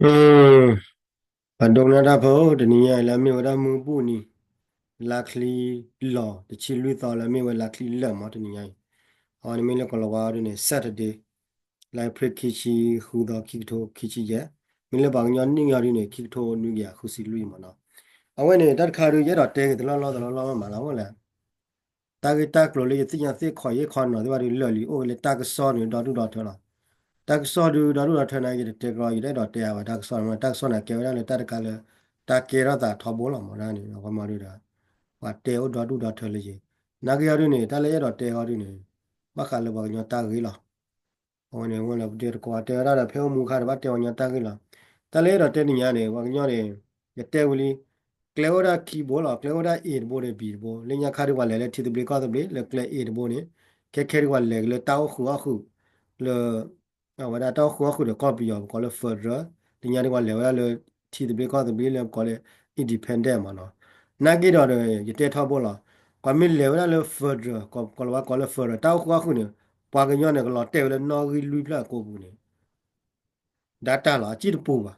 ပှၤဒိကနၣ်တၢ်ဖိ တနံၤညါအံၤလၢအမ့ၢ်ဝဲဒၣ်မုၢ်ဘူၣ်နံၤ လါချံလီၤ တဆံလွံၢ်သီလၢအမ့ၢ်ဝဲလါချံလၢာ်မး တနံၤညါအံၤ, အဝဲန့ၣ်မ့ၢ်လၢကီၢ်လီၤဝါအီၤဒ်န့ၣ် Saturday လါအ့ဖြ့ၣ်ခံဆံဃုသီ ခံကထိခံဆံယဲၢ်, မ့ၢ်လၢပှၤကညီနံၣ်အီၤဒ်န့ၣ် ခံကထိနွံကယၤဃုဆံလွံၢ်မးနီၤ. အဝဲန့ၣ် တၢ်တခါဒုး ယအဲၣ်ဒိးတဲက့ၤတလီၢ်လီၢ်တလီၢ်လီၢ်မးလၢအအိၣ်လဲၣ် တၢ်ဂ့ၢ်တၢ်ကျိၤလၢယသ့ၣ်ညါသ့ခီယ့ၣ်ခီနီၤသ့ၣ်တဖၣ်ဒုးလၢာ်လံ အိၣ်က့ၤလၢတၢ်ကစီၣ်ဒုးဒီဒူၣ်ဒီထၢလီၤ. တၢ်ကစီၣ်ဒုးဒီဒူၣ်ဒီထၢန့ၣ် ယတတဲကလီ ယတအဲၣ်ဒိးတဲအါဝဲတၢ်ကစီၣ်န့ၣ် တၢ်ကစီၣ်န့ၣ်ကဲဝဲဒၣ်လၢတၢ်တခါလၢ တၢ်ကဲထီၣ်သးထီဘိလီၤမးဒၣ်န့ၣ် အဝဲမးဒုးဒီး ပှၤတဲအိၣ်ဒီဒူၣ်ဒီထၢလၢယံၤ နာ်က့အီၤဒုးန့ၣ် တၢ်လၢယအဲၣ်ဒိးတဲအီၤဒုးန့ၣ် ဘၣ်ဃးလၢပှၤကညီတၢ်ဂ့ၢ်လီၤ. အဝဲန့ၣ် ဝဲလၢပဒဲတကိးတဲဝဲဒၣ်ဒီး ဖဲအိၣ်မူခါဒီး ဘၣ်တဲပှၤကညီတၢ်ဂ့ၢ်လီၤ. တၢ်လၢယအဲၣ်ဒိးတဲနံၤညါန့ၣ် ပှၤကညီန့ၣ် ယတဲဝံၤလံ ကျဲအိၣ်ဒၣ်ခံဘိလီၤ. ကျဲအိၣ်ဒၣ် A တဘိဒီး B တဘိ လၢညါခါဒုးပှၤလဲၤလၢထံသဘျ့ကီၢ်သဘျ့ လၢကျဲ A တဘိန့ၣ် ခဲခဲဒုးပှၤလဲၤက့ၤလၢတၢ်အိၣ်ဃုာ်အီၣ်ဃုာ် လၢ အဝဲဒၣ်တၢ်အိၣ်ဃုာ်အီၣ်ဃုာ်ဒီးကီၢ်ပယီၤ ပကိးလၢ federal လၢညါဒုးပှၤလဲၤဝဲဒၣ်လၢထံသဘျ့ကီၢ်သဘျ့လၢပကိးလၢ independent မးနီၤ. နာ်က့ဒီး ယတဲထီဘိလီၤ. ပှၤမ့ၢ်လဲၤဝဲဒၣ်လၢ federal ကီၢ်လီၤဝါကိးလၢ federal တၢ်အိၣ်ဃုာ်အီၣ်ဃုာ်န့ၣ် ပှၤကညီန့ၣ် ကလီၤတဲာ်ဝဲလၢနီၣ်ဂံၢ်လွံၢ်ဖျၢၣ်အကိာ်ပူၤန့ၣ် ဒၣ်တၢ်လီၤ အစံၣ်တပူၤဘၣ်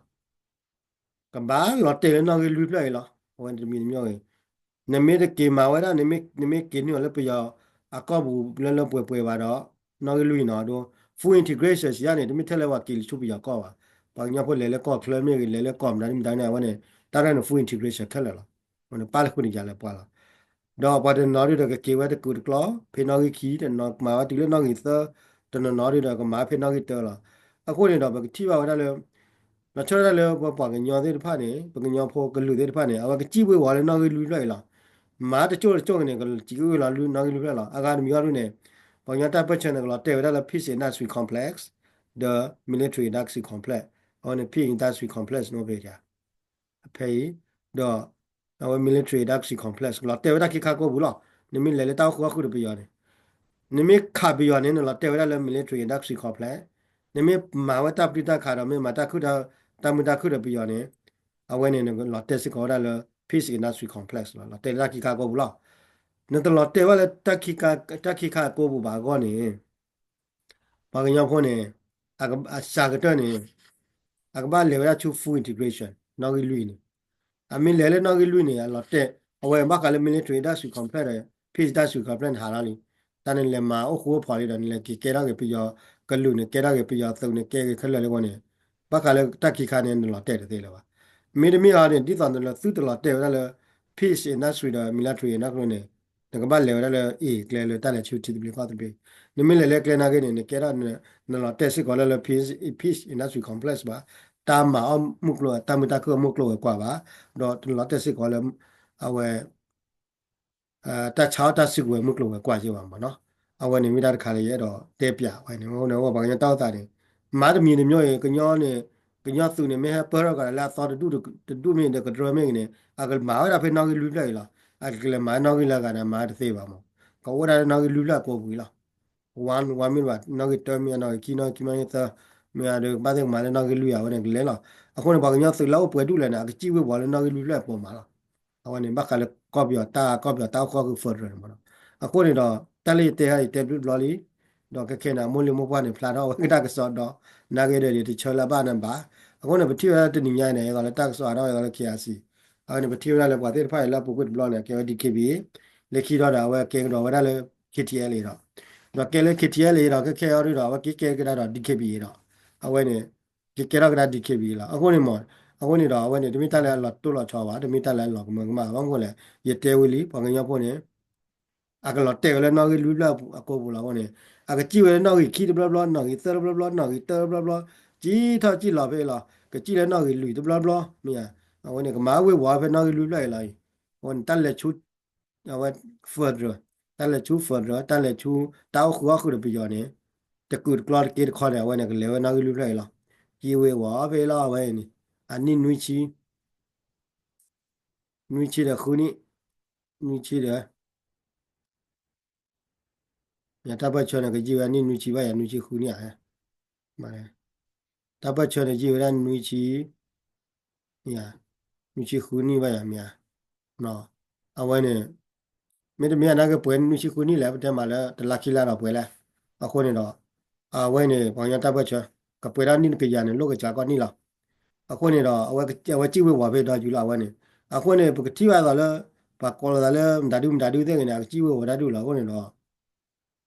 ကဘၣ်လီၤတဲာ်လၢနီၣ်ဂံၢ်လွံၢ်ဖျၢၣ်အံၤလီၤ. အဝဲတမံၤတမံၤဂ့ၤ နမ့ၢ်တက့ၤမၤဝဲဒၣ် နမ့ၢ်က့ၤနုာ်အီၤလၢပယီၤအကီၢ်ပူၤလၢလၢပှဲၤပှဲၤဘၣ်ဒီး နီၣ်ဂံၢ်လွံၢ်အံၤနီၤဒိ full integration စံးယါန့ၣ် တမ့ၢ်ထဲလၢပှၤက့ၤလၢဆူပယီၤကီၢ်ဘၣ်. ပှၤကညီဖိလဲၤလၢကီၢ်ချၢမ့ၢ်ဂ့ၤ လဲၤလၢကီၢ်မတၤမတၤန့ၣ် အဝဲန့ၣ် တၢ်ရဲၣ်န့ၣ် full integration ခဲလၢာ်လီၤ. အဝဲန့ၣ်ပာ်လၢဃုာ်တယၤလၢပှၤလီၤ. ဒီးပှၤတနီၤဒုးဒီးကက့ၤဝဲတကူးတကျီ ဖဲနီၣ်ဂံၢ်ခံ တနီၤမၤဝဲတုၤလၢနီၣ်ဂံၢ်သၢ, တနီၤနီၤဒုးဒီးကမၤဖဲနီၣ်ဂံၢ်တၢလီၤ. အဃိန့ၣ်ဒီး ပကထံၣ်ဘၣ်ဝဲဒၣ်လၢ လီၤဆီဒၣ်တၢ်လၢပပှၤကညီသ့ၣ်တဖၣ်န့ၣ် ပကညီဖိကလုာ်သ့ၣ်တဖၣ်န့ၣ် အဝဲကစံၣ်ဝ့ၤဝီၤလၢနီၣ်ဂံၢ်လွံၢ်ဖျၢၣ်အံၤလီၤ. မၤတကၠိၢ်တကၠိၢ်န့ၣ် ကစံၣ်ဝ့ၤဝီၤလၢနီၣ်ဂံၢ်လွံၢ်ဖျၢၣ်လီၤ. အဂၤတမံၤအီၤဒုးန့ၣ် ပှၤကညီတၢ်ပၢၢ်ဆၢန့ၣ် ကလီၤတဲာ်ဝဲဒၣ်လၢ peace industry complex ဒီး military industry complex အဝဲန့ၣ် peace industry complex န့ၣ်ဖဲ ဖဲအံၤ, ဒီး အဝဲ military industry complex ကလီၤတဲာ်ဝဲတၢ်ခံခါကိာ်ပူၤလီၤ. နမ့ၢ်လဲၤလၢတၢ်အိၣ်ဃုာ်အီၣ်ဃုာ်ဒီးပယီၤန့ၣ်, နမ့ၢ်ခးပယီၤန့ၣ် နလီၤတဲာ်ဝဲဒၣ်လၢ military industry complex, နမ့ၢ်မၤဝဲတၢ်ပတုာ်တၢ်ခးဒီး မ့ၢ်မၤတၢ်ခုၣ် တၢ်မုာ်တၢ်ခုၣ်ဒီးပယီၤန့ၣ်, အဝဲန့ၣ် နလီၤတဲာ်စ့ၢ်ကီးဝဲဒၣ်လၢ peace industry complex လီၤ. လီၤတဲာ်လၢတၢ်ခံခါကိာ်ပူၤလီၤ. နတလီၤတဲာ်ဝဲလၢ တၢ်ခံခါအကိာ်ပူၤဘၣ်အဂီၢ်န့ၣ် ပှၤကညီဖိန့ၣ် အစှၤကတၢၢ်န့ၣ် အကဘၣ်လဲၤဝဲဒၣ်ဆူ full integration နီၣ်ဂံၢ်လွံၢ်အံၤန့ၣ်, အမ့ၢ်လဲၤလၢနီၣ်ဂံၢ်လွံၢ်န့ၣ် အလီၤတဲာ် အဝဲဘၣ်ဃးလၢ military industry complex ဒီး peace industry complex န့ၣ် ဟးထီၣ်လံ. တၢ်န့ၣ်လဲၤမၤအိၣ်ဃူအိၣ်ဖိးလံဒီး နလဲၤကဲထီၣ်က့ၤပယီၤကလုာ်န့ၣ် ကဲထီၣ်က့ၤပယီၤသုးန့ၣ် ကဲက့ၤခဲလၢာ်လၢအဂီၢ်န့ၣ်, ဘၣ်ဃးလၢတၢ်ခံခါန့ၣ် နလီၤတဲာ်တသ့လၢၤဘၣ်. မ့တမ့ၢ်အီၤန့ၣ် ဒ်သိးနလၢသုတလီၤတဲာ်ဝဲဒၣ်လၢ peace industry ဒီး military industry န့ၣ် နကဘၣ်လဲၤဝဲဒၣ်လၢ A ကျဲလၢတၢ်လဲၤဆူထံသဘျ့ကီၢ်သဘျ့, နမ့ၢ်လဲၤလၢကျဲနာ်က့န့ၣ် နကဲထီၣ် နလီၤတဲာ်စ့ၢ်ကီးလၢလၢ peace, peace industry complex ဘၣ်, တၢ်မၤအီၣ်မုၢ်ကျိၤ တၢ်မုာ်တၢ်ခုၣ်အမုၢ်ကျိၤဝဲၤကွာ်ဘၣ်, ဒီးနလီၤတဲာ်စ့ၢ်ကီးလၢ အဝဲ တၢ်ဆါအီၣ်တၢ်စုကဝဲၤမုၢ်ကျိၤဝဲၤကွာ်က့ဘၣ်မးနီၤ. အဝဲန့ၣ်မ့ၢ်တၢ်တခါလၢယအဲၣ်ဒိးတဲပၠးဝဲန့ၣ်, အဃိန့ၣ် ပှၤကညီတၢ်အိၣ်သးန့ၣ် မၤတမံၤတမံၤအံၤ ကညီန့ၣ် ကညီသုးန့ၣ် မ့ၢ်ဟဲပၢထီၣ်ကဒီးလၢအသီတဒူၣ်မ့ၢ်ဂ့ၤဒီး ကတြၢမ့ၢ်ဂ့ၤန့ၣ် အကမၤဝဲဒၣ်ဖဲနီၣ်ဂံၢ်လွံၢ်ဖျၢၣ်အံၤလီၤ. အကလဲၤမၤနီၣ်ဂံၢ်လၢအဂၤန့ၣ် မၤတသ့ဘၣ်မး, ကအိၣ်ဒၣ်လၢနီၣ်ဂံၢ်လွံၢ်ဖျၢၣ်အကိာ်ပူၤအံၤလီၤ. ဝါ ဝါမ့ၢ်ဘၣ် နီၣ်ဂံၢ်တၢမ့ၢ် နီၣ်ဂံၢ်ခံ နီၣ်ဂံၢ်ခံ နီၣ်ဂံၢ်သၢ မ့ၢ်ဒီး ကဘၣ်သ့ၣ်ကမၤလၢနီၣ်ဂံၢ်လွံၢ်အံၤ အဝဲန့ၣ်ကလဲၤလီၤ. အဃိန့ၣ် ပှၤကညီသုးလၢအိၣ်ပှဲၤဒူၣ်လဲၣ်န့ၣ် အကစံၣ်ဝ့ၤဝီၤလၢနီၣ်ဂံၢ်လွံၢ်ဖျၢၣ်အပိာ်မးလီၤ. အဝဲန့ၣ် ဘၣ်ဃးလၢကီၢ်ပယီၤတၢ် ကီၢ်ပယီၤတၢ်အိၣ်ဃူအိၣ်ဃုာ် federal န့ၣ်မးနီၤ. အဃိန့ၣ်ဒီး တၢ်လၢယတဲဟဲ ယတဲဘျုးဘျီလံ, ဒီးခဲခဲန့ၣ် အမိၢ်လံၤမိၢ်ပှၢ်န့ၣ် ဖျါထီၣ်ဝဲကတၢ်ကစီၣ်ဒီး နာ်က့ဒီး တဆၢလၢအဘၣ်န့ၣ်ဘၣ်. အဃိန့ၣ် ပထံၣ်ဝဲဒၣ်တနံၤညါအံၤန့ၣ် အသိးလၢတၢ်ကစီၣ်အါထီၣ်အသိးလၢ K I C အဝဲန့ၣ် ပထံၣ်ဝဲဒၣ်လၢပှၤသ့ၣ်တဖၣ်အံၤလၢအပူၤကွံာ်တဘျီန့ၣ် ကဲဝဲ D K B A, လၢခံဒီးဒီး အဝဲကဲကဒီးဝဲဒၣ်လၢ K T L A ဒီး ဒီးကဲလၢ K T L A ဒီး ခဲခဲအံၤဒီး အဝဲက့ၤကဲကဒါဒီး D K B A လီၤ. အဃိန့ၣ် က့ၤကဲထီၣ်ကဒါ D K B A လီၤ. အဃိန့ၣ်မး အဃိန့ၣ်ဒီး အဝဲန့ၣ် တမ့ၢ်တၢ်လၢအလီၤတိၢ်လီၤဆီဘၣ်, တမ့ၢ်တၢ်လၢအလီၤကမၢကမၣ်ဘၣ်. ဘၣ်မနုၤလဲၣ် ယတဲဝံၤလံ ပှၤကညီဖိန့ၣ် အကလီၤတဲာ်ဝဲလၢနီၣ်ဂံၢ်လွံၢ်ဖျၢၣ်အကိာ်ပူၤလီၤ. အဃိန့ၣ် အကစံၣ်ဝဲလၢနီၣ်ဂံၢ်ခံတဘျီဘျီ, နီၣ်ဂံၢ်သၢတဘျီဘျီ, နီၣ်ဂံၢ်တၢတဘျီဘျီ, ကံထီၣ်ကံလီၤဖဲအံၤလီၤ. ကစံၣ်လၢနီၣ်ဂံၢ်လွံၢ်တဘျီဘျီ မ့ၢ်ဧါ. အဝဲန့ၣ် ကမၤဝ့ၤဝီၤဖဲနီၣ်ဂံၢ်လွံၢ်ဖျၢၣ်အံၤလီၤအံၤ. အဝဲန့ၣ် တၢ်လဲၤဆူ အဝဲ federal, တၢ်လဲၤဆူ federal, တၢ်လဲၤဆူ တၢ်အိၣ်ဃူအိၣ်ဃုာ်ဒီးပယီၤန့ၣ် တကူးတကျီတက့တခီန့ၣ် အဝဲန့ၣ် ကလဲၤဝဲနီၣ်ဂံၢ်လွံၢ်ဖျၢၣ်အံၤလီၤ. ကံဝ့ၤဝီၤဖဲအံၤလီၤ အဝဲအံၤန့ၣ် အနံၣ်နွံဆံ နွံဆံဒီးဃုနံၣ်, နွံဆံဒီး တၢ်ပၢၢ်ဆၢန့ၣ် ကယံာ်ဝဲနံၣ်နွံဆံဘၣ်ယၤ နွံဆံဃုနံၣ်ဧါ. တၢ်ပၢၢ်ဆၢန့ၣ် ယံာ်ဝဲဒၣ်နွံဆံ နွံဆံဃုနံၣ်ဘၣ်ယၤမ့ၢ်ဧါ. အဝဲန့ၣ် မ့တမ့ၢ်အနာ်က့ပှဲၤနွံဆံဃုနံၣ်လဲၣ် ပတဲမးလၢတလါခံလါဒီးပှဲၤလဲၣ်. အဃိန့ၣ်ဒီး အဝဲန့ၣ် ပှၤကညီတၢ်ပၢၢ်ဆၢ ကပှဲၤဒၣ်နံၣ်တကယၤန့ၣ် လိၣ်ကစှၤကီၢ်နံၣ်လီၤ. အဃိန့ၣ်ဒီး အဝဲက အဝဲစံၣ်ဝ့ၤဝီၤဖဲဒီယူၤလီၤ အဝဲန့ၣ်. အဃိန့ၣ် ပကထံၣ်ဘၣ်သိးလၢ ပှၤကိးလိာ်သးလၢမတၤဒုမတၤဒုသ့ၣ်ဂ့ၤန့ၣ် အကစံၣ်ဝ့ၤဝီၤတၢ်ဒုလီၤ. အဃိန့ၣ်ဒီး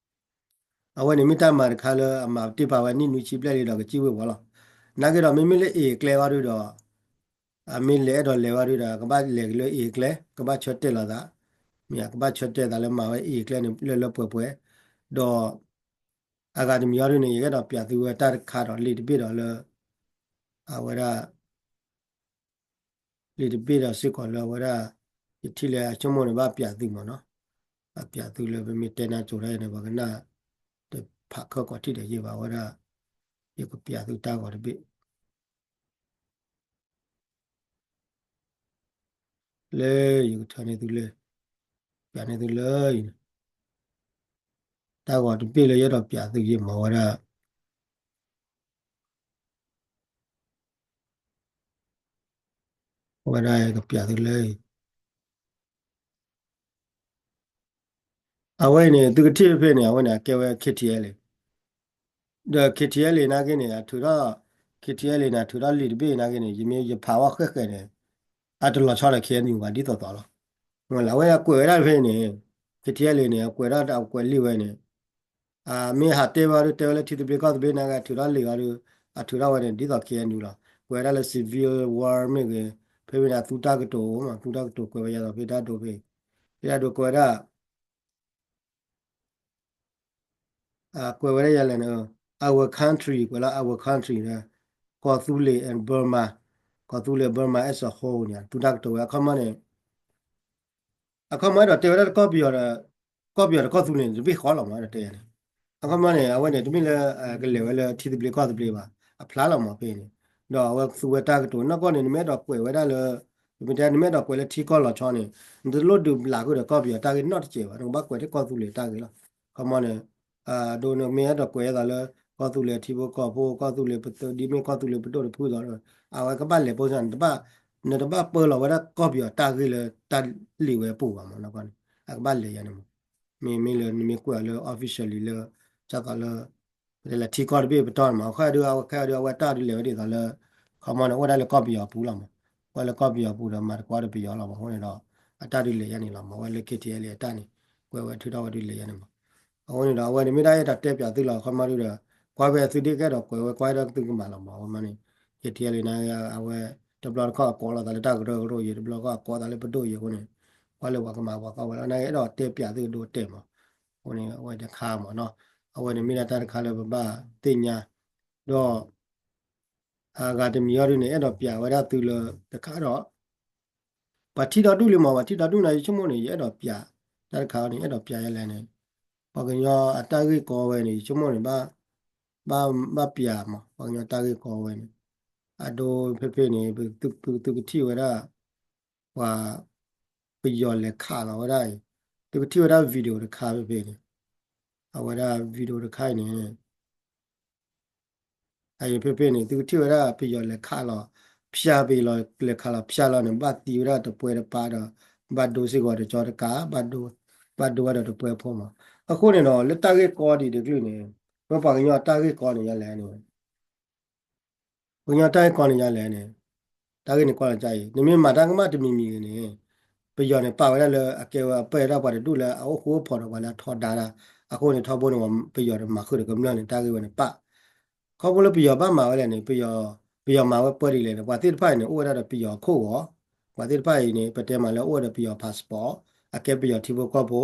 အဝဲန့ၣ်မ့ၢ်တၢ်မၤတခါလၢအမၤတ့ၢ်ပာ်ဝဲနံၣ်နွံဆံဘျဲၣ်လံဒီးကစံၣ်ဝ့ၤဝီၤလီၤ. နာ်က့ဒီး မ့မ့ၢ်လၢအ့ၣ်ကျဲဝဲဒုဒီး အမ့ၢ်လဲၤအဲၣ်ဒိးလဲၤဝဲဒုဒီး ကဘၣ်လဲၤက့ၤလၢအ့ၣ်ကျဲ ကဘၣ်ဆၢတဲာ်လိာ်သး, မ့ၢ်ကဘၣ်ဆၢတဲာ်သးလၢမၤဝဲအ့ၣ်ကျဲန့ၣ် လၢလၢပှဲၤပှဲၤ, ဒီး အဂၤတမံၤအံၤဒုန့ၣ် ယအဲၣ်ဒိးပျးသုဝဲတၢ်တခါဒီးလံာ်တဘ့ၣ်ဒီးလၢ အဝဲဒၣ် လံာ်တဘ့ၣ်ဒီးစ့ၢ်ကီးလၢအဝဲဒၣ် ယထံၣ်လၢအဆိကမိၣ်န့ၣ် ဘၣ်ပျးသုမ့ၢ်နီၤ, ဘၣ်ပျးသုလၢပမ့ၢ်တဲနၢ်စိၤဒၣ်န့ၣ် ပှၤကနၣ် တဖးခၢၣ်ကီးထံၣ်ဒီးယဲဘၣ်ဝဲဒၣ်, ယကပျးသုတၢ်ဂီၤတဘ့ၣ် လၢယကထၢန့ၢ်သုလၢ ပျးန့ၢ်သုလၢ တၢ်ဂီၤတဘ့ၣ်လၢယအဲၣ်ဒိးပျးသုယဲမ့ၢ်ဝဲဒၣ် ဝဲဒၣ်ယကပျးသုလၢ အဝဲအံၤန့ၣ် သုကထံၣ်ဖဲန့ၣ် အဝဲန့ၣ် အကဲဝဲ KTLA ဒီး KTLA နာ်က့န့ၣ် အထုးထီၣ် KTLA န့ၣ် အထုးထီၣ်လံာ်တဘ့ၣ်နာ်က့န့ၣ် ယမ့ၢ်ယဖးဝဲဃဲးဃဲးန့ၣ် အတလီၤဆီဒီး KNU ဘၣ်ဒ်သိးသိးလီၤ. အဝဲအကွဲးဝဲဒၣ်ဖဲန့ၣ် KTLA န့ၣ် အကွဲးဒၣ်အကွဲးလံာ်ဝဲန့ၣ် မ့ၢ်ဟးတဲဝဲဒု တဲဝဲလၢထံသဘျ့ကီၢ်သဘျ့နာ်က့ အထုးထီၣ်လံာ်ဝဲဒု အထုးထီၣ်ဝဲန့ၣ် ဒ်သိး KNU လီၤ. ကွဲးဝဲဒၣ်လၢ civil war မ့ၢ်ဂ့ၤ, ဖဲဖဲန့ၣ် အသူတၢ်ကတိၤမး သူတၢ်ကတိၤကွဲးဝဲယၤသိးဖဲတၢ်ဒိဖဲ ဖဲတၢ်ဒိကွဲးဝဲဒၣ် ကွဲးဝဲဒၣ်ယၤလဲၣ်န့ၣ် our country ကွဲးလၢ our country န့ၣ် ကီၢ်သူလ့ၤ and Burma, ကီၢ်သူလ့ၤ Burma as a whole န့ၣ် သူတၢ်ကတိၤဝဲအခီပညီန့ၣ် အခီပညီအဲၣ်ဒိးတဲဝဲဒၣ်ကီၢ်ပယီၤဒီး ကီၢ်ပယီၤဒီးကီၢ်သူလ့ၤန့ၣ် တဘ့ၣ်ဃီလီၤမး အဲၣ်ဒိးတဲန့ၣ် အခီပညီန့ၣ် အဝဲန့ၣ် တမ့ၢ်လၢ ကလဲၤဝဲလၢထံသဘျ့ကီၢ်သဘျ့ဘၣ် အဖျါလီၤမးဖဲန့ၣ် ဒီးအဝဲသူဝဲတၢ်ကတိၤနီၢ်ကီၢ်န့ၣ် နမ့ၢ်အဲၣ်ဒိးကွဲးဝဲဒၣ်လၢ ပမ့ၢ်တဲ နမ့ၢ်အဲၣ်ဒိးကွဲးလၢထံကီၢ်လီၤဆီန့ၣ် နတလိၣ်ဒုးဘျးဃုာ်ဒီးကီၢ်ပယီၤတၢ်ဂ့ၢ်နီတစဲးဘၣ် နကဘၣ်ကွဲးထဲကီၢ်သူလ့ၤတၢ်ဂ့ၢ်လီၤ. အခီပညီန့ၣ် ဒ်နမ့ၢ်အဲၣ်ဒိးကွဲးအသးလၢ ကီၢ်သူလ့ၤထံဖိကီၢ်ဖိ ကီၢ်သူလ့ၤပသုး ဒ်မ့ၢ်ကီၢ်သူလ့ၤပဒိၣ်တဖုသိး အဝဲကဘၣ်လဲၤပိစ နတဘၣ် နတဘၣ်ပၢလီၤဝဲဒၣ်ကီၢ်ပယီၤတၢ်ဂ့ၢ်လၢတၢ်လံာ်ဝဲအပူၤဘၣ်မးနီၤ အကဘၣ်လဲၤယၤန့ၣ်မး မ့မ့ၢ်လၢနမ့ၢ်ကွဲးအီၤလၢ officially လၢ ဒ်သိးလၢ ပတဲလၢထံကီၢ်တဘ့ၣ်ပတီၢ်န့ၣ်မး အဃိဒု အဝဲခဲအံၤဒု အဝဲတၢ်ဒုးလဲၤဝဲဒ်သိးလၢ ခီမီန့ၣ် အိၣ်ဝဲဒၣ်လၢကီၢ်ပယီၤပူၤလီၤမး အိၣ်ဝဲလၢကီၢ်ပယီၤပူၤဒီးမၤသကိးဒီးပယီၤလီၤမး အဃိန့ၣ်ဒီး အတၢ်ဒုးလဲၤယၤန့ၣ်လီၤမး အဝဲလၢ KTLA အတၢ်န့ၣ် ကွဲးဝဲထုးထီၣ်ဝဲဒုးလဲၤယၤန့ၣ်မး အဃိန့ၣ်ဒီး အဝဲန့ၣ်မ့ၢ်ဒၣ်အဲၣ်ဒိးတဲပၠးသုလီၤ ခီမီဒုဒီး ကွၢ်ဖဲသုဒ့ကဲဒီးကွဲးဝဲကွၢ်ဒီးသုကမၤလီၤမး အဝဲမးန့ၣ် KTLA န့ၣ် အဝဲ တဘျီတခီၣ်အကိးလိာ်သးလၢတၢ်ကရၢကရိအံၤ တဘျီတခီၣ်အကိးသးလၢပဒိၣ်အံၤအဃိန့ၣ် ကွၢ်လၢပှၤကမၤပှၤကီၢ်ဝဲလီၤ နာ်က့အဲၣ်ဒိးတဲပၠးသုဒိတဲာ်မး အဃိန့ၣ် အဝဲတခါမးနီၤ အဝဲန့ၣ်မ့ၢ်ဒၣ်တၢ်တခါလၢပဘၣ်သ့ၣ်ညါ ဒီး အဂၤတမံၤအံၤဒုန့ၣ် အဲၣ်ဒိးပၠးဝဲဒၣ်သုလၢတခါဒီး ပှၤထံၣ်ဒီဒူၣ်လံမး ပှၤထံၣ်ဒီဒူၣ်န့ၣ် ယဆိကမိၣ်န့ၣ် ယအဲၣ်ဒိးပၠး တၢ်တခါန့ၣ် အဲၣ်ဒိးပၠးယဲလဲၣ်န့ၣ် ပှၤကညီအတၢ်ဂ့ၢ်ကီဝဲန့ၣ် ယဆိကမိၣ်န့ၣ် ဘၣ် ဘၣ်ပၠးမး ပှၤကညီတၢ်ဂ့ၢ်ကီဝဲန့ၣ် အဒိဖဲဖဲန့ၣ် ပသုကထံၣ်ဝဲဒၣ် ပှၤ ပယီၤလဲၤခးလီၤဝဲဒၣ်အံၤ သုကထံၣ်ဝဲဒၣ် video တခါဖဲဖဲန့ၣ် အဝဲဒၣ် video တခါအံၤန့ၣ် အအံၤဖဲဖဲန့ၣ် သုကထံၣ်ဝဲဒၣ် ပယီၤလဲၤခးလီၤ ဖၠါပယီၤလဲၤခးလီၤဖၠါလီၤန့ၣ် ဘၣ်သံဝဲဒၣ်တပှဲၤတပၤဒီး ဘၣ်ဒိစ့ၢ်ကီးတကၠီတကး ဘၣ်ဒိဝဲဒီးတပှဲၤဖိမး အဃိန့ၣ်ဒီး လၢတၢ်ဂ့ၢ်ကီဒံးတကလုာ်န့ၣ် ပပှၤကညီတၢ်ဂ့ၢ်ကီန့ၣ်ယဲလဲၣ်န့ၣ် ပှၤကညီတၢ်ဂ့ၢ်ကီန့ၣ်ယဲလဲၣ်န့ၣ် တၢ်ဂ့ၢ်န့ၣ်ကွၢ်လီၤကါအံၤ နမ့ၢ်မၤတၢ်ကမၣ်တမံၤမံၤဂ့ၤန့ၣ် ပယီၤန့ၣ် ပာ်ဝဲဒၣ်လၢအကဲဝဲအပၢၢ်ဒၣ်ပှၤတဒူၣ်လၢအအိၣ်ဃူအိၣ်ဖိးဒီးပှၤလၢအထီဒါတၢ် အဃိန့ၣ် ထီဘိန့ၣ် ပယီၤန့ၣ် မၤဃုာ်ဒီးကမျၢၢ်န့ၣ် တၢ်ဂ့ၢ်ဝဲန့ၣ်ပာ် ခီဖျိလၢပယီၤဘၣ်မၤဝဲလဲၣ်န့ၣ် ပယီၤ ပယီၤမၤဝဲပၢဒ်လဲၣ်န့ၣ် ပှၤသ့ၣ်တဖၣ်အံၤန့ၣ် အိၣ်ဝဲဒၣ်ဒီးပယီၤခိၣ်ဂီၤ ပှၤသ့ၣ်တဖၣ်အံၤန့ၣ် ပတဲမးလၢအိၣ်ဝဲဒီးပယီၤ passport အကဲပယီၤထံဖိကီၢ်ဖိ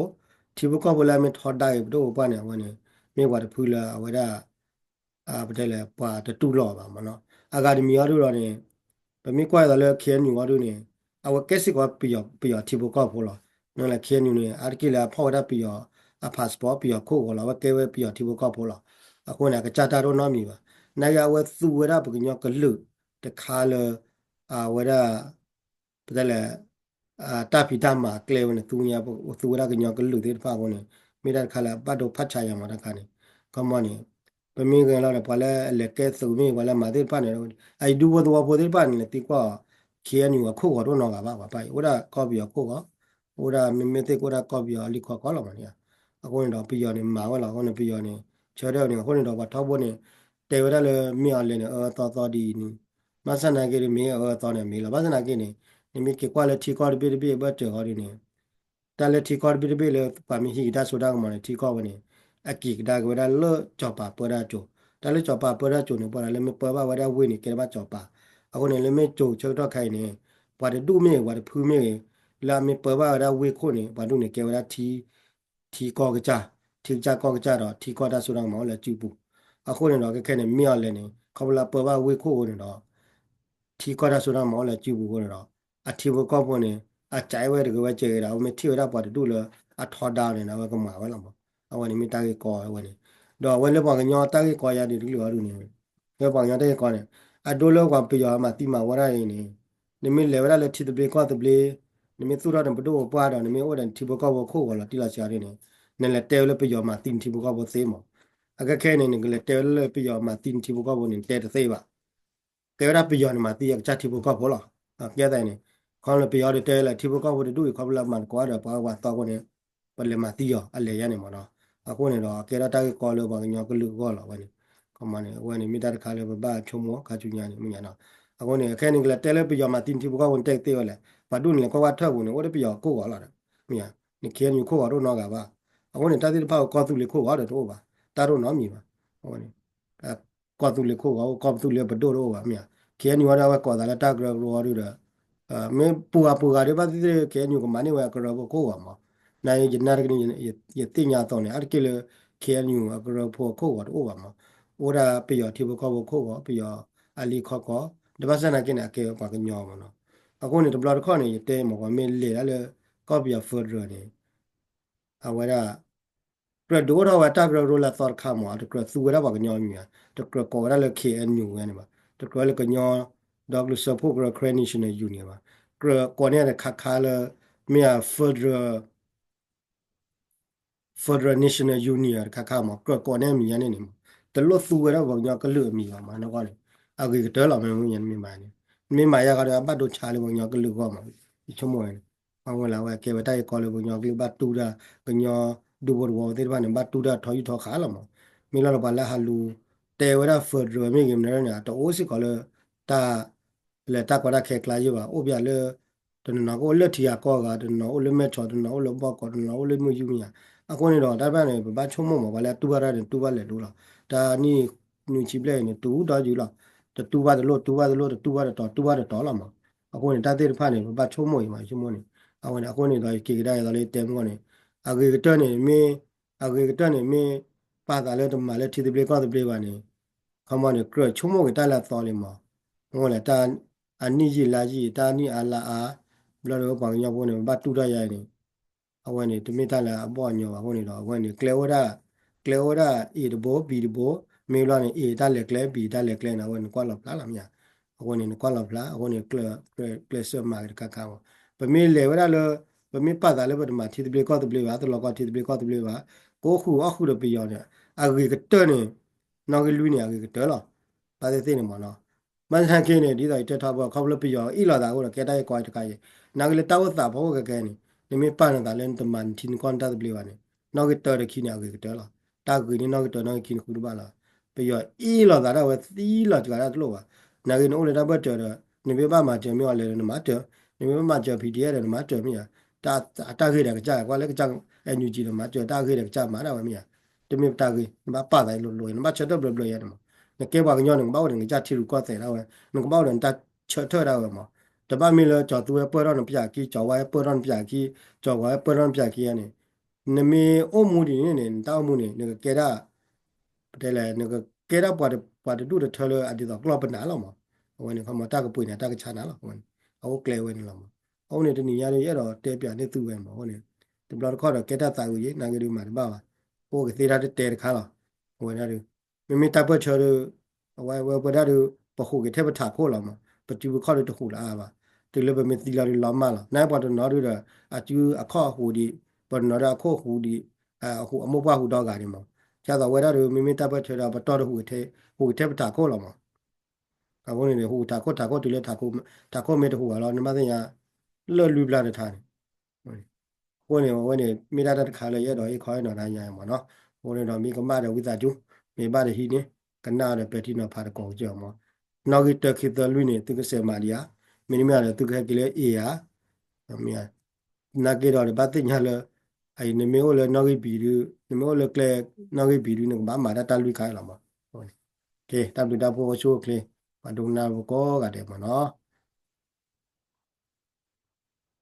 ထံဖိကီၢ်ဖိလၢအမ့ၢ်ထီဒါက့ၤပဒိၣ်ပပှၢ်န့ၣ် အဝဲန့ၣ် မ့ၢ်ပှၤတဖုလၢအဝဲဒၣ် ပတဲလဲၣ် ပှၤတတူၢ်လိာ်ဘၣ်မးနီၤ အဂၤတမံၤအံၤဒုဒီးန့ၣ် ပမ့ၢ်ကွၢ်အသးလၢ KNU အံၤဒုန့ၣ် အဝဲကဲစ့ၢ်ကီးပယီၤ ပယီၤထံဖိကီၢ်ဖိလီၤ နလဲၤ KNU န့ၣ် အါတက့ၢ်လၢအဖီၣ်ဝဲဒၣ်ပယီၤ အ passport ပယီၤခိၣ်ဂီၤလီၤ အဝဲကဲဝဲပယီၤထံဖိကီၢ်ဖိလီၤ အဃိန့ၣ် အကစၢ်တၢ်တအိၣ်နီတမံၤဘၣ် နာ်က့အဝဲသူဝဲဒၣ်ပကညီကလုာ်တခါလၢ အဝဲဒၣ် ပတဲလဲၣ် တၢ်ဖံးတၢ်မၤအကျဲဝဲန့ၣ် သူညါ သူဝဲဒၣ်ကညီကလုာ်သ့ၣ်တဖၣ်အဃိန့ၣ် မ့ၢ်တၢ်တခါလၢအဘၣ်ဒိဖးဆါယၤမးတခါန့ၣ် ခီမီန့ၣ် ပမ့ၢ်ဂဲၤလီၤဒီး ပှၤလၢအလဲၤကဲသုးမ့ၢ် ပှၤလၢမၤသ့ၣ်တဖၣ်န့ၣ် အအံၤဒူဖိသဝီဖိသ့ၣ်တဖၣ်န့ၣ် လဲၤသံကွၢ် KNU အခိၣ်ဂီၤတအိၣ်နီတဂၤဘၣ် ပှၤပၢ်အံၤ အိၣ်ဒၣ်ကီၢ်ပယီၤခိၣ်ဂီၤ အိၣ်ဒၣ်မ့မ့ၢ်သ့ၣ်ကအိၣ်ဒၣ်ကီၢ်ပယီၤလံခီကီလီၤမးန့ၣ် အဃိန့ၣ်ဒီးပယီၤန့ၣ်မၤဝဲလီၤ အဃိန့ၣ် ပယီၤန့ၣ် ဆၢထၢၣ်န့ၣ် အဃိန့ၣ်ဒီးပှၤထီဘိန့ၣ် တဲဝဲဒၣ်လၢမ့ၢ်အီၤလဲၣ်န့ၣ် အၢသီသီဒ်အံၤန့ၣ် ဘၣ်ဆၣ်သနာ်က့ဒီး မ့ၢ်အအၢအသီန့ၣ်မ့ၢ်လီၤ. ဘၣ်ဆၣ်သနာ်က့န့ၣ် နမ့ၢ်က့ၤကွၢ်လၢထံကီၢ်တဘ့ၣ်တဘ့ၣ်အဘၢၣ်စၢၤဃီဒ်န့ၣ် တၢ်လၢထံကီၢ်တဘ့ၣ်တဘ့ၣ်လၢပှၤမ့ၢ်ဟံးက့ၤတၢ်စိတၢ်ကမီၤန့ၣ် ထံကီၢ်ဝဲန့ၣ် အက့ၤကဒါက့ၤဝဲဒၣ်လၢစီၤပၤပၢတၢ်စိၤ, တၢ်လၢစီၤပၤပၢတၢ်စိၤန့ၣ် ပှၤလၢမ့ၢ်ပၢဘၣ်ဝဲဒၣ်ဝ့ၢ်န့ၣ် ကဲဘၣ်စီၤပၤ, အဃိန့ၣ် လၢမ့ၢ်စိၤဆၢကတီၢ်ခါအံၤန့ၣ် ပှၤတဒူၣ်မ့ၢ်ဂ့ၤ ပှၤတဖုမ့ၢ်ဂ့ၤ လၢအမ့ၢ်ပၢဘၣ်ဝဲဒၣ်ဝ့ၢ်ခိၣ်န့ၣ် ပှၤဒူၣ်န့ၣ်ကဲဝဲဒၣ်ထံ ထံကီၢ်ကစၢ်, ထံကစၢ်ကီၢ်ကစၢ်ဒီး ထံကီၢ်တၢ်စိတၢ်ကမီၤအိၣ်လၢအစုပူၤ, အဃိန့ၣ်ဒီး ခဲခဲန့ၣ် မ့ၢ်အီၤလဲၣ်န့ၣ် ခီဖျိလၢအပၢဘၣ်ဝ့ၢ်ခိၣ်အဃိန့ၣ်ဒီး ထံကီၢ်တၢ်စိတၢ်ကမီၤအိၣ်လၢအစုပူၤအဃိန့ၣ်ဒီး အထံဖိကီၢ်ဖိန့ၣ် အစးဝဲတဂ့ၤဝဲကဲဂ့ၤဒီး အဝဲမ့ၢ်ထံၣ်ဝဲဒၣ်ပှၤတဒူၣ်လၢအထီဒါန့ၣ်ဒီး အဝဲကမၤဝဲလီၤမး, အဝဲန့ၣ်မ့ၢ်တၢ်ဂ့ၢ်ကီဝဲန့ၣ်, ဒီးအဝဲလၢပှၤကညီတၢ်ဂ့ၢ်ကီယါဒ်တကလုာ်အီၤဒ်န့ၣ် လၢပှၤကညီတၢ်ဂ့ၢ်ကီန့ၣ် အဒိလၢပှၤပယီၤမၤသံမၤဝီတၢ်အံၤန့ၣ် နမ့ၢ်လဲၤဝဲဒၣ်လၢထံသဘျ့ကီၢ်သဘျ့ နမ့ၢ်သူၣ်ထီၣ်နပဒိၣ်ပပှၢ်ဒီး နမ့ၢ်အိၣ်ဒီးနထံဖိကီၢ်ဖိခိၣ်ဂီၤလီၤတံၢ်လီၤဆဲးအီၤဒ်န့ၣ် နလဲၤတဲဝဲလၢပယီၤမၤသံနထံဖိကီၢ်ဖိသ့မး, အခဲခဲအံၤန့ၣ် နကလဲၤတဲဝဲလၢပယီၤမၤသံနထံဖိကီၢ်ဖိန့ၣ် နတဲတသ့ဘၣ် ကဲဝဲဒၣ်ပယီၤန့ၣ်မၤသံအကစၢ်ထံဖိကီၢ်ဖိလီၤ. ကဲသးအံၤန့ၣ် ခီလၢပယီၤဒီးတဲလၢထံဖိကီၢ်ဖိတဒူၣ်အံၤ ခီဖျိလၢအမၤသကိးဒီးပှၤအၢပှၤသီအဃိန့ၣ် ပလဲၤမၤသံအီၤအလဲၤယါန့ၣ်မးနီၤ. အဃိန့ၣ်ဒီး ကဲထီၣ်တၢ်ဂ့ၢ်ကီလၢပှၤကညီကလုာ်အဂီၢ်လီၤဝဲန့ၣ်, ခီမန့ၣ် အဝဲန့ၣ်မ့ၢ်တၢ်တခါလၢပဘၣ်ဆိကမိၣ်ခါဆူညါန့ၣ် မ့ၢ်ညါနီၤ. အဃိန့ၣ် ခဲန့ၣ်ကလဲၤတဲလၢပယီၤမၤသံနထံဖိကီၢ်ဖိန့ၣ် တဲကသ့ဝဲလဲၣ်, ပှၤဒူၣ်န့ၣ်လဲၤကွၢ်ကွၢ်ထၢၣ်ပူၤန့ၣ် အိၣ်ဒီးပယီၤခိၣ်ဂီၤလီၤဒီး မ့ၢ်ညါ, န ခ့ၣ်အဲၣ်ယူၣ် ခိၣ်ဂီၤတအိၣ်နီတဂၤဘၣ်. အဃိန့ၣ် တၢ်သ့ၣ်တဖၣ်အိၣ်ကီၢ်သူလ့ၤခိၣ်ဂီၤဒီးတအိၣ်ဘၣ်, တၢ်တအိၣ်နီတမံၤဘၣ်. အဝဲန့ၣ် ကီၢ်သူလ့ၤခိၣ်ဂီၤအိၣ် ကီၢ်သူလ့ၤပဒိၣ်တအိၣ်ဘၣ် မ့ၢ်ဧါ, ခ့ၣ်အဲၣ်ယူၣ် ဝဲဒၣ်ဝဲကိးသးလၢတၢ်ကရၢကရိအီၤဒုဒီး မ့ၢ်ပှၤပှၤဂၤဒ်ဘၣ်သ့ၣ်သ့ၣ် ခ့ၣ်အဲၣ်ယူၣ် ကမၤန့ၢ်ဝဲအကရၢဖိခိၣ်ဂီၤမး, နယနာ်တက့ၢ် ယသ့ၣ်ညါအသိးန့ၣ် အါတက့ၢ်လၢ ခ့ၣ်အဲၣ်ယူၣ် အကရၢဖိအခိၣ်ဂီၤတအိၣ်ဘၣ်မး, အိၣ်ဒၣ်ပယီၤထံဖိကီၢ်ဖိခိၣ်ဂီၤ ပယီၤအလံာ်ခီကီၢ်, ဒီးဘၣ်ဆၣ်သနာ်က့န့ၣ် အကဲဝဲပှၤကညီမးနီၤ. အဃိန့ၣ် တဘျီတခီၣ်န့ၣ် ယတဲမး ပှၤမ့ၢ်လဲၤဒၣ်လၢ ကီၢ်ပယီၤ federal န့ၣ် အဝဲဒၣ် ကြၢးဒုးအိၣ်ထီၣ်ဝဲတၢ်ကရၢကရိလၢအသီတခါမး တကြၢးသူဝဲဒၣ်ပှၤကညီမံၤဧါ, တကြၢးကိးဝဲဒၣ်လၢ ခ့ၣ်အဲၣ်ယူၣ် ဝဲန့ၣ်ဘၣ်, တကြၢးလၢကညီဒီကလုာ်စၢဖှိၣ်ကရၢ Karen National Union ဘၣ်, ကြၢးကိးန့ၢ်တခါခါလၢ မ့ၢ်ဧါ federal Federal National Union တခါခါမး ကြၢးကိးန့ၢ်အမံၤညါန့ၣ်န့ၣ်မး တလိၣ်သူဝဲဒၣ်ပှၤကညီကလုာ်အမံၤဘၣ်မး နဂီၢ်န့ၣ် အဂ့ၤကတၢၢ်လီၤ မ့ၢ်မ့ၢ်မၤန့ၣ် မ့ၢ်မၤယါခီဒီး အဘၣ်ဒိဆါလၢပှၤကညီကလုာ်အဂီၢ်မး ယဆိကမိၣ်ဝဲန့ၣ် အဝဲလၢအဝဲကဲဝဲတၢ်ဂ့ၢ်ကီလၢပှၤကညီကလုာ်ဘၣ်တူၢ်တၢ် ကညီဒူဖိတဝီသ့ၣ်တဖၣ်န့ၣ် ဘၣ်တူၢ်တၢ်ထီယူၢ်ထီဃာ်လီၤမး မ့ၢ်လီၤဒီးပှၤလၢဟးလူၤ တဲဝဲဒၣ် federal မ့ၢ်ဂ့ၤမနုၤန့ၣ် အတအိၣ်စ့ၢ်ကီးလၢ တၢ် လၢတၢ်ကီတၢ်ခဲကျါယဲၢ်ဘၣ် အိၣ်ပှၤလၢ တနီၤနီၤကအိၣ်လၢထံဂၤကီၢ်ဂၤ တနီၤနီၤအိၣ်လၢမဲၢ်ဆီး တနီၤအိၣ်လၢဘီၣ်ကီး တနီၤအိၣ်လၢမုၢ်ယူၢ်မ့ၢ်ဧါ အဃိန့ၣ်ဒီး တၢ်တဖၣ်န့ၣ် ပဘၣ်ဆိကမိၣ်မး ပှၤလၢအတူၢ်ဘၣ်တၢ်န့ၣ် တူၢ်ဘၣ်လဲၤလိၤလီၤ တၢ်နံၣ်နွံဆံဘျဲၣ်အံၤန့ၣ် တူၢ်ဒီးယုာ်လီၤ တတူၢ်ဘၣ်တလိၣ် တူၢ်ဘၣ်တလိၣ် တတူၢ်ဘၣ်တတီၤ တူၢ်ဘၣ်တတီၤလီၤမး အဃိန့ၣ် တၢ်သ့ၣ်တဖၣ်န့ၣ် ပဘၣ်ဆိကမိၣ်အံၤမး ယဆိကမိၣ်န့ၣ် အဝဲန့ၣ် အဃိန့ၣ်ဒီး ယက့ၤကဒါအံၤသိးလၢယတဲမုၢ်ဂီၢ်န့ၣ် အဂ့ၤကတၢၢ်န့ၣ်မ့ၢ် အဂ့ၤကတၢၢ်န့ၣ်မ့ၢ် ပာ်သးလၢတမၤလၢထံသဘျ့ကီၢ်သဘျ့ဘၣ်န့ၣ် ခီမီန့ၣ် ကြၢးဆိကမိၣ်က့ၤတၢ်လၢအသီလံမး မ့ၢ်လၢတၢ်အနံၣ်ယံာ်လါယံာ် တၢ်နံၣ်အါလါအါ ဘျီဒီးပှၤကညီဖိန့ၣ် ပဘၣ်တူၢ်တၢ်ယါအံၤန့ၣ် အဝဲန့ၣ် တမ့ၢ်တၢ်လၢအဘီၣ်အညီဘၣ်အဃိန့ၣ်ဒီး အဝဲန့ၣ် ကျဲအိၣ်ဝဲဒၣ် ကျဲအိၣ်ဝဲဒၣ် A တဘိ B တဘိ မ့ၢ်ဘျီန့ၣ် A တၢ်လဲၤကျဲ B တၢ်လဲၤကျဲန့ၣ် အဝဲန့ၣ်ကွၢ်လီၤဖျါလီၤမ့ၢ်ဧါ အဃိန့ၣ် နကွၢ်လီၤဖျါ အဃိန့ၣ် ကျဲးစၢးမၤက့ၤတခါခါမး ပမ့ၢ်လဲၤဝဲဒၣ်လၢ ပမ့ၢ်ပာ်သးလၢပတမၤထံသဘျ့ကီၢ်သဘျ့ဘၣ် တလီၤကီထံသဘျ့ကီၢ်သဘျ့ဘၣ် ကအိၣ်ဃုာ်အီၣ်ဃုာ်ဒီးပယီၤန့ၣ် အဂ့ၤကတၢၢ်န့ၣ် နီၣ်ဂံၢ်လွံၢ်န့ၣ် အဂ့ၤကတၢၢ်လီၤ ဘၣ်သ့ၣ်သ့ၣ်န့ၣ်မးနီၤ ဘၣ်ဆၣ်သနာ်က့န့ၣ် ဒ်သိးယတဲထီဘိ ခီဖျိပယီၤအ့ၣ်လိာ်သးအဃိဒီး ကဲတၢ်ဂ့ၢ်ကီတခါအံၤ နာ်က့လၢတၢ်အိၣ်သးဖီခိၣ်ခဲကဲန့ၣ် နမ့ၢ်ပာ်နသးလၢနတမၤနထံနကီၢ်နတၢ်သဘျ့ဘၣ်န့ၣ် နီၣ်ဂံၢ်တၢတခံန့ၣ် အဂ့ၤကတၢၢ်လီၤ တၢ်ဂ့ၤန့ၣ်နီၣ်ဂံၢ်တၢ နီၣ်ဂံၢ်ခံန့ၣ်ဃုတဘၣ်လီၤ ပယီၤအ့ၣ်လိာ်သးဒၣ်ဝဲသံလီၤစှၤဒၣ်တလိၣ်ဘၣ် နာ်က့နအိၣ်လၢတၢ်ဘၢၣ်စၢၤဒီး နမ့ၢ်ဘၣ်မၤစၢၤမ့ၢ်အီၤလဲၤဒီးနမၤစၢၤ နမ့ၢ်ဘၣ်မၤစၢၤ P D F ဒီးနမၤစၢၤမ့ၢ်ဧါ တၢ်ဂ့ၢ်ဒီးကစၢ် ကွၢ်လၢကစၢ် NUG ဒီးမၤစၢၤ တၢ်ဂ့ၢ်ဒီးကစၢ်မၤဒၣ်ဝဲမ့ၢ်ဧါ တမ့ၢ်ပတၢ်ဂ့ၢ် နဘၣ်ပာ်သးအံၤလိၤလိၤ နဘၣ်ဆၢထၢၣ်ဘျၢဘျၢယါန့ၣ်မး နကဲပှၤကညီန့ၣ် နကဘၣ်အိၣ်ဒီးနကစၢ်ထံရူၢ်ကီၢ်သဲးဒၣ်ဝဲ နကဘၣ်အိၣ်ဒီးနတၢ်ဆၢထၢၣ်ဒၣ်ဝဲမး တဘၣ်မ့ၢ်လၢကၠီၤသူဝဲပၢၢ်ထီၣ်နပျၢ်ခံ ကၠီၤဝါဝဲပၢၢ်ထီၣ်နပျၢ်ခံ ကၠီၤဝါဝဲပၢၢ်ထီၣ်နပျၢ်ခံန့ၣ် နမ့ၢ်အိၣ်မူဒ်န့ၣ်န့ၣ် နတၢ်အိၣ်မူန့ၣ် နကကဲဒၣ် ပတဲလဲၣ် နကကဲဒၣ်ပှၤတဒူၣ်တထၢလၢအဒ်သိးကျီၢ်ပနၢ်လီၤမး အဝဲန့ၣ် ခီမီတၢ်ကပှ့ၤန့ၣ် တၢ်ကဆါနၤလီၤ အဝဲန့ၣ် အအိၣ်ကျဲဝဲန့ၣ်လီၤမး အဃိန့ၣ် တနံၤညါဒီး ယအဲၣ်ဒိးတဲပၠးန့ၢ်သုဝဲမး အဃိန့ၣ် တဘျီတခီၣ်ဒီး ကဲတၢ်သးဝံၤယံၤ နာ်က့ဒုးမၤတဘၣ်ဘၣ် ပအိၣ်ကသ့တၢ်တတဲတခါလီၤ အဝဲဒၣ်ဒုး မ့မ့ၢ်တၢ်ပၢၢ်ဆၢဒီး အဝဲဝဲပဝဲဒၣ်ဒီး ပဟူးက့ၤထဲပထးခိၣ်လီၤမး ပစုပခီၣ်ဒီးတဟူးလၢအါဘၣ် တုၤလၢပမ့ၢ်သံလီၤဒီးလီၤမၢ်လီၤ နာ်ပှၤတနီၤဒုးဒီး အစုအခီၣ်ဟူးဒံး ပှၤတနီၤဒီးအခိၣ်ဟူးဒံး အဟူးအမိၢ်ပှၢ်ဟူးဒီဂၤန့ၣ်မး ဒ်သိးဝဲဒၣ်ဒီး မ့မ့ၢ်တၢ်ပၢၢ်ဆၢဒီး ပတီၢ်တဟူး ဟူးက့ၤထဲပထးခိၣ်လီၤမး အဃိန့ၣ် ဟူးထးခိၣ်ထးခိၣ်တုၤလၢထးခိၣ်မ့ၢ်တဟူးဘၣ်လီၤ နဘၣ်သ့ၣ်ညါ လၢၢ်လွံၢ်ဘျၢတထးန့ၣ် အဃိန့ၣ် အဝဲန့ၣ် မ့ၢ်ဒၣ်တၢ်တခါလၢယအဲၣ်ဒိးဟ့ၣ်ခီဟ့ၣ်နီၤတၢ်ညါမးနီၤ အဃိန့ၣ်ဒီး မ့ၢ်ကမၣ်ဒီးဝံသးစူၤ မ့ၢ်ဘၣ်ဒီးဟံးန့ၢ် ကနၣ်ဒီးပဲာ်ထံနီၤဖးတကိးကစၢ်မး နီၣ်ဂံၢ်တၢ ခံ သၢ လွံၢ်န့ၣ် သုကစဲးမၤဒံးဧါ, မ့တမ့ၢ်ဒီး သုကဟဲက့ၤလၢ A ဧါ, နာ်က့ဒီး ဘၣ်သ့ၣ်ညါလၢ နမ့ၢ်အိၣ်လၢနီၣ်ဂံၢ်ဘံဒု, နမ့ၢ်အိၣ်လၢကျဲနီၣ်ဂံၢ်ဘံဒု နကဘၣ်မၤတၢ်တၢ်လွံၢ်ခါလီၤမး. တၢ်ဘျုးတၢ်ဖှိၣ်အိၣ်ဆူၣ်အိၣ်ချ့ ပှၤဒိကနၣ်ဖိကိးဂၤဒဲးမးနီၤ.